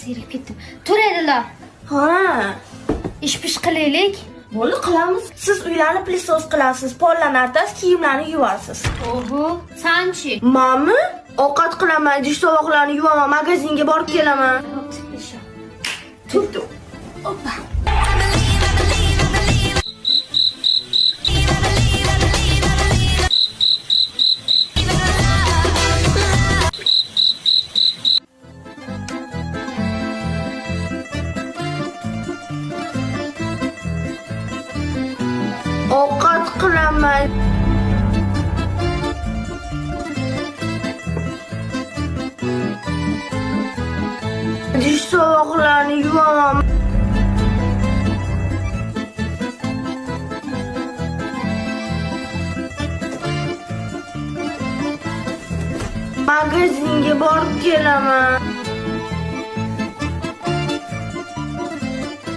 Zerikib ketdim. Tur edilar. Ha. Ish pish qilaylik. Bo'ldi, qilamiz. Siz uylarni пылесос qilasiz, pollarni artasiz, kiyimlarni yuvasiz. Oho, sanchi. Mami, ovqat qilaman, idish tovoqlarni yuvaman, magazinga borib kelaman. Turdi. Oppa. Ovqat qilaman. Idish tovoqlarni yuvaman. Magazinga borib kelaman.